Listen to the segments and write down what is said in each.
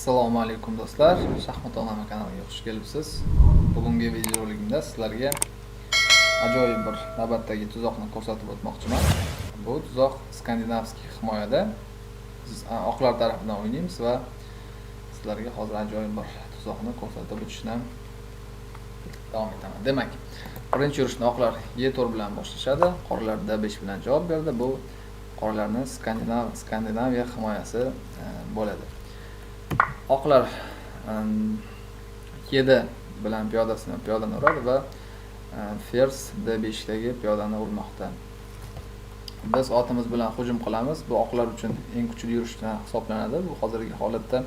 Assalomu alaykum, do'stlar. Shaxmat olami kanaliga xush kelibsiz. Bugungi videorolikimda sizlarga ajoyib bir navbatdagi tuzoqni ko'rsatib o'tmoqchiman. Bu tuzoq скандинавский himoyada. Biz oqlar tarafidan o'ynaymiz va sizlarga hozir ajoyib bir tuzoqni ko'rsatib o'tishni davom etaman. Demak, birinchi yurishni oqlar E4 bilan boshlashadi, qoralar D5 bilan javob berdi. Bu qoralarni Skandinaviya himoyasi bo'ladi. Oqlar E7 bilan piyodani uradi va ferz D5 dagi piyodani urmoqda. Biz otimiz bilan hujum qilamiz. Bu oqlar uchun eng kuchli yurish hisoblanadi. Bu hozirgi holatda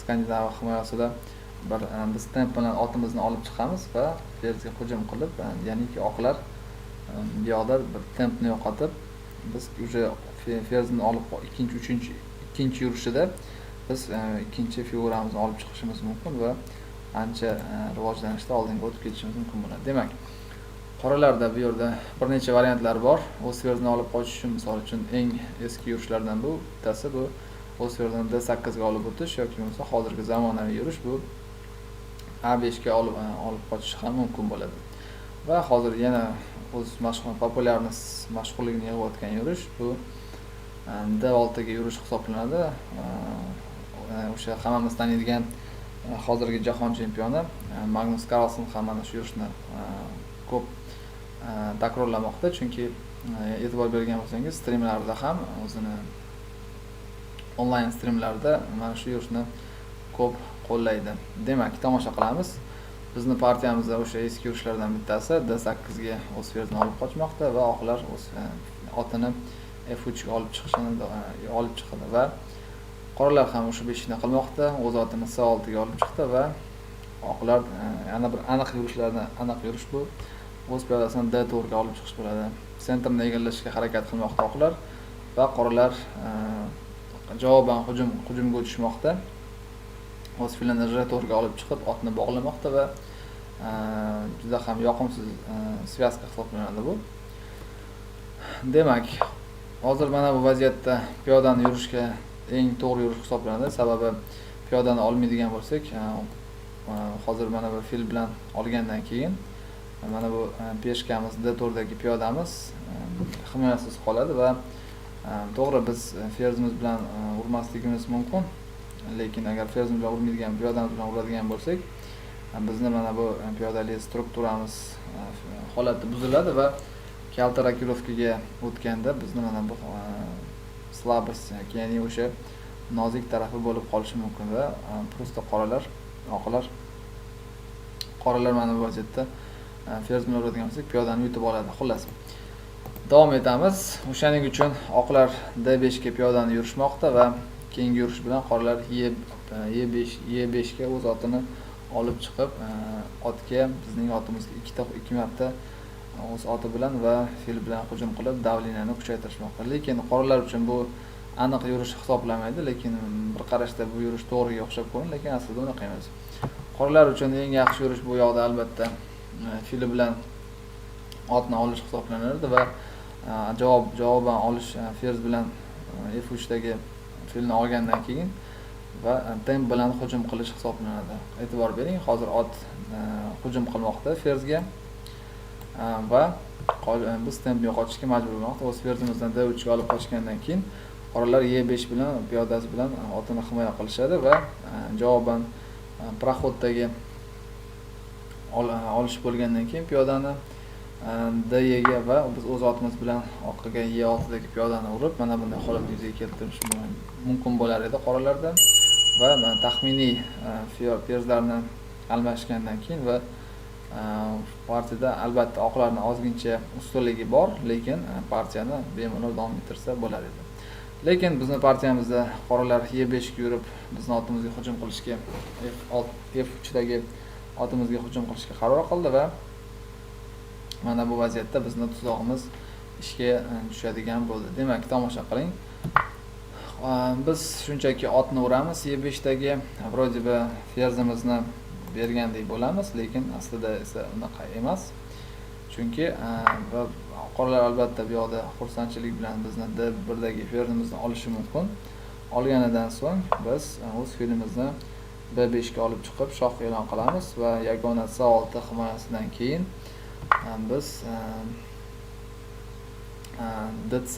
Skandinaviya himoyasida bir biz temp bilan otimizni olib chiqamiz va ferzga hujum qilib, ya'niki oqlar bu yoqda bir tempni yo'qotib, biz уже ferzni olib ikkinchi, uchinchi, ikkinchi yurishida biz ikkinchi figuramizni olib chiqishimiz mumkin va ancha rivojlanishda oldinga o'tib ketishimiz mumkin bo'ladi. Demak, qoralarda bu yerda bir necha variantlar bor. O'z ferzini olib qochish uchun, misol uchun, eng eski yurishlardan bu bittasi, bu o'z ferzini D8 ga olib o'tish yoki bo'lmasa hozirgi zamonaviy yurish, bu A5 ga olib qochish ham mumkin bo'ladi. Va hozir yana o'z mashhur популярность, mashhurligini yig'ayotgan yurish, bu D6 ga yurish hisoblanadi. O'sha hammamiz taniydigan hozirgi jahon chempioni Magnus Karlsen ham mana shu yurishni ko'p takrorlamoqda, chunki e'tibor bergan bo'lsangiz, strimlarda ham, o'zini onlayn strimlarda mana shu yurishni ko'p qo'llaydi. Demak, tomosha qilamiz. Bizni partiyamizda o'sha eski yurishlardan bittasi, D8 ga o'z ferzini olib qochmoqda va oqlar o'z otini F3 ga olib chiqishini olib chiqadi va qoralar ham o'sha beshikni qilmoqda, o'z otini C6 ga olib chiqdi va oqlar yana bir aniq yurishlardan aniq yurish, bu o'z piyodasini D4 ga olib chiqish bo'ladi. Центр ni egallashga harakat qilmoqda oqlar va qoralar javoban hujumga o'tishmoqda. O'z filini G4 ga olib chiqib, otni bog'lamoqda va juda ham yoqimsiz связка hisoblanadi bu. Demak, hozir mana bu vaziyatda piyodani yurishga eng to'g'ri yurish hisoblanadi. Sababi piyodani olmaydigan bo'lsak, hozir mana bu fil bilan olgandan keyin mana bu пешка miz, D4 dagi piyodamiz himoyasiz qoladi va to'g'ri, biz ferzimiz bilan urmasligimiz mumkin, lekin agar ferzimiz bilan urmaydigan, piyodamiz bilan uradigan bo'lsak, bizni mana bu piyodali strukturamiz holati buziladi va kalta рокировка ga o'tganda bizni mana bu слабость, ya'ni o'sha nozik tarafi bo'lib qolishi mumkin va просто qoralar, oqlar, qoralar mana bu vaziyatda ferz bilan uradigan bo'lsak, piyodani yutib oladi. Xullas, davom etamiz. O'shaning uchun oqlar D5 ga piyodani yurishmoqda va keyingi yurish bilan qoralar E5 E5 ga o'z otini olib chiqib, otga, bizning otimizga ikkita, ikki marta o'z oti bilan va fil bilan hujum qilib, давление ni kuchaytirishmoqda. Lekin qoralar uchun bu aniq yurish hisoblanmaydi, lekin bir qarashda bu yurish to'g'riga o'xshab ko'rinadi, lekin aslida unaqa emas. Qoralar uchun eng yaxshi yurish bu yoqda albatta fili bilan otni olish hisoblanardi va javoban olish, ferz bilan F3 dagi filni olgandan keyin va temp bilan hujum qilish hisoblanadi. E'tibor bering, hozir ot hujum qilmoqda ferzga va biz temp yo'qotishga majbur bo'lmoqda. O'z ferzimizdan D3 ga olib qochgandan keyin qoralar E5 bilan piyodasi bilan otini himoya qilishadi va javoban проход dagi olish bo'lgandan keyin piyodani DEga va biz o'z otimiz bilan orqaga E6 dagi piyodani urib, mana bunday holat yuzaga keltirish mumkin bo'lar edi qoralarda va taxminiy ferzlarni almashgandan keyin va partiyada albatta oqlarni ozgincha ustunligi bor, lekin partiyani bemalol davom ettirsa bo'lar edi. Lekin bizni partiyamizda qoralar E5 ga yurib, bizni otimizga hujum qilishga, F3 dagi otimizga hujum qilishga qaror qildi va mana bu vaziyatda bizni tuzog'imiz ishga tushadigan bo'ldi. Demak, tomosha qiling. Biz shunchaki otni uramiz E5 dagi, вроде бы ferzimizni bergandek bo'lamiz, lekin aslida esa unaqa emas. Chunki va qoralar albatta bu yoqda xursandchilik bilan bizni D1 dagi ferzimizni olishi mumkin. Olganidan so'ng biz o'z filimizni B5 ga olib chiqib shoh e'lon qilamiz va yagona C6 himoyasidan keyin biz DC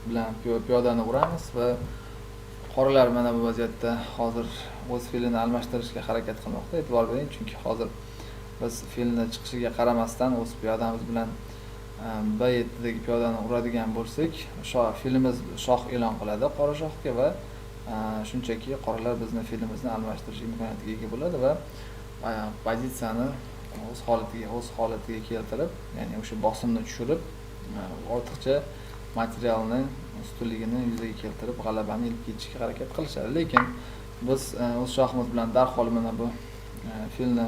bilan piyodani uramiz va qoralar mana bu vaziyatda hozir o'z filini almashtirishga harakat qilmoqda. E'tibor bering, chunki hozir biz filni chiqishiga qaramasdan o'z piyodamiz bilan B7dagi piyodani uradigan bo'lsak, filimiz shoh e'lon qiladi qora shohga va shunchaki qoralar bizni filimizni almashtirish imkoniyatiga ega bo'ladi va pozitsiyani o'z holatiga keltirib, ya'ni o'sha bosimni tushirib, ortiqcha materialni ustunligini yuzaga keltirib, g'alabani ilib ketishga harakat qilishadi. Lekin biz o'z shohimiz bilan darhol mana bu filni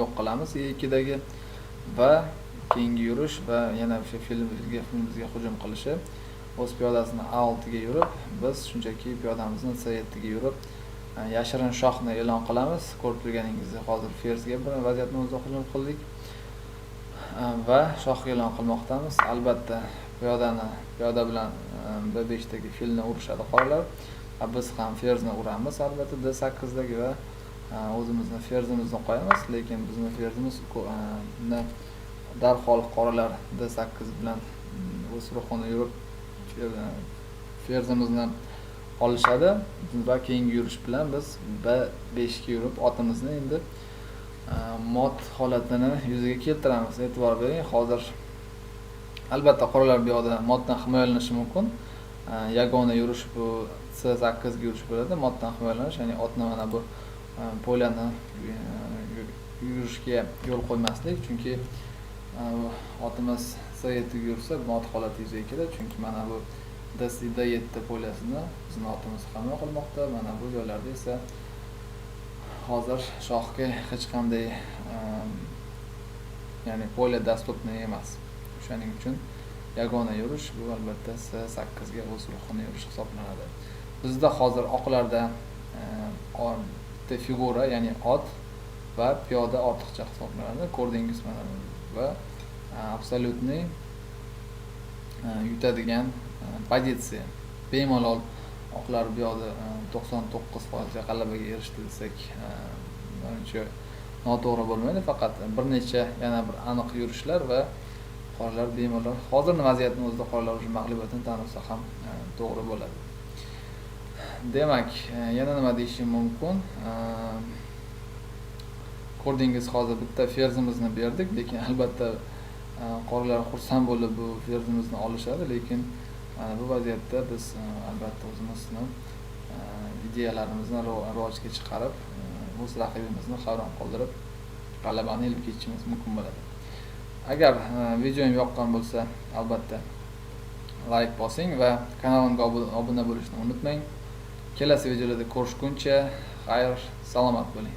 yo'q qilamiz E2dagi va keyingi yurish va yana o'sha filimizga hujum qilishi, o'z piyodasini A6 ga yurib, biz shunchaki piyodamizni C7 ga yurib, yashirin shohni e'lon qilamiz. Ko'rib turganingizdek, hozir ferzga bir vaziyatni o'zida hujum qildik va shoh e'lon qilmoqdamiz. Albatta, piyoda bilan B5dagi filni urishadi qoralar va biz ham ferzni uramiz albatta D8dagi va o'zimizni ferzimizni qo'yamiz, lekin bizni ferzimizni darhol qoralar D8 bilan o'z ruhini yurib ferzimizni olishadi va keyingi yurish bilan biz B5 ga yurib, otimizni endi mot holatini yuzaga keltiramiz. E'tibor bering, hozir albatta qoralar bu yoqda motdan himoyalanishi mumkin. Yagona yurish bu C8 ga yurish bo'ladi, motdan himoyalanish, ya'ni otni mana bu поля ni yurishga yo'l qo'ymaslik, chunki otimiz C7 ga yursa, mot holati yuzaga keladi, chunki mana bu D7 поля sini bizni otimiz himoya qilmoqda. Mana bu joylarda esa hozir shohga hech qanday, ya'ni поле доступный emas. O'shaning uchun yagona yurish bu albatta C8 ga o'z ruhini yurish hisoblanadi. Bizda hozir oqlarda bitta figura, ya'ni ot va piyoda ortiqcha hisoblanadi. Ko'rdingiz mana va абсолютный yutadigan pozitsiya. Bemalol oqlar bu yoqda 99% g'alabaga erishdi desak, manimcha, noto'g'ri bo'lmaydi. Faqat bir necha yana bir aniq yurishlar va qoralar bemalol, hozirni vaziyatni o'zida qoralar уже mag'lubiyatini tan olsa ham to'g'ri bo'ladi. Demak, yana nima deyishim mumkin? Ko'rdingiz, hozir bitta ferzimizni berdik, lekin albatta qoralar xursand bo'lib bu ferzimizni olishadi, lekin mana bu vaziyatda biz albatta o'zimizni ideyalarimizni rivojga chiqarib, o'z raqibimizni hayron qoldirib, g'alabani ilib ketishimiz mumkin bo'ladi. Agar videom yoqqan bo'lsa, albatta layk bosing va kanalimga obuna bo'lishni unutmang. Kelasi videolarda ko'rishguncha xayr, salomat bo'ling.